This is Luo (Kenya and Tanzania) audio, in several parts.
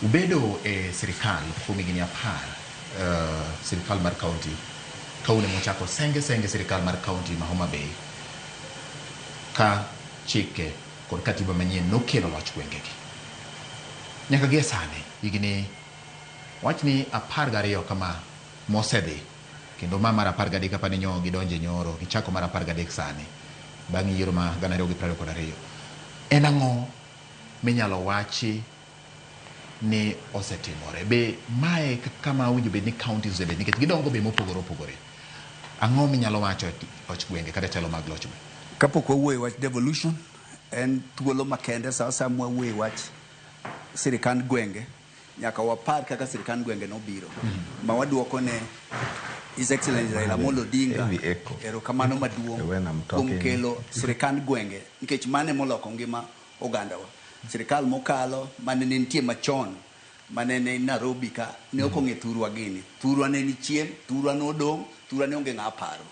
Ubedo e sirikal kuom higni 10, sirikal mar county ka un emochako senge senge sirikal mar county ma Homa Bay ka chike kod katiba manyien nokelo loch gwengegi. Nyaka gie sani higni wachni 12 kama mosedhi kendo ma mar 13 apani nyo gidonje nyoro gichako mar 13 sani bang' yiero ma 2022. En ang'o minyalo wachi ni osetimore? Be mae kama owinjo bed ni counties osebet nikech gidongo be mopogore opogore. Ang'o minyalo wacho loch gwenge kata telo mag loch gwenge? Kapok wawuoyo e wach devolution, en thuolo makende sa asaya mwawuoyo e wach sirikand gwenge, nyaka wapar kaka sirikand gwenge nobiro. Ma waduoko ne His Excellency Raila Amolo Odinga Heavy echo. erokamano maduong' When I'm kuom talking. kelo sirikand gwenge nikech mano emoloko ngima ogandawa. Sirikal mokalo mane ne nitie machon mane ni Nairobi ka ne ok ong'e thurwa gini. Thurwa ne ni chien, thurwa nodong', thurwa ne onge ng'a paro.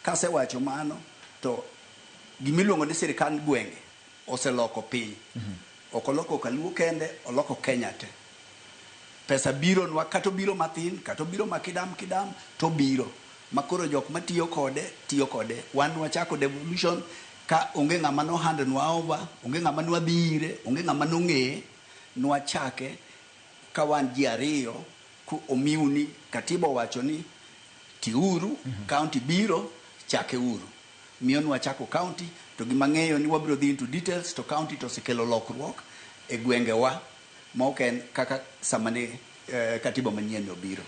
Kasewacho mano to gimiluongo ni sirikand gwenge oseloko piny. Ok oloko Kaluo kende, oloko Kenya te. Pesa biro nwa kata obiro mathin, kata obiro ma kidam kidam, to obiro. Ma koro jok matiyo kode, tiyo kode. Wan wachako devolution ka onge ng'ama no hand nwa over, onge ng'ama nwadhi ire, onge ng'ama nong'eye. Nwachake ka wan ji ariyo, ku omiu ni katiba owacho ni tiuru, county biro, chake uru. Miyo nwachako county, to gima ng'eyo ni wabiro dhi into details, to county to osekelo lokruok e gwengewa ma ok en kaka sama ne katiba manyien obiro.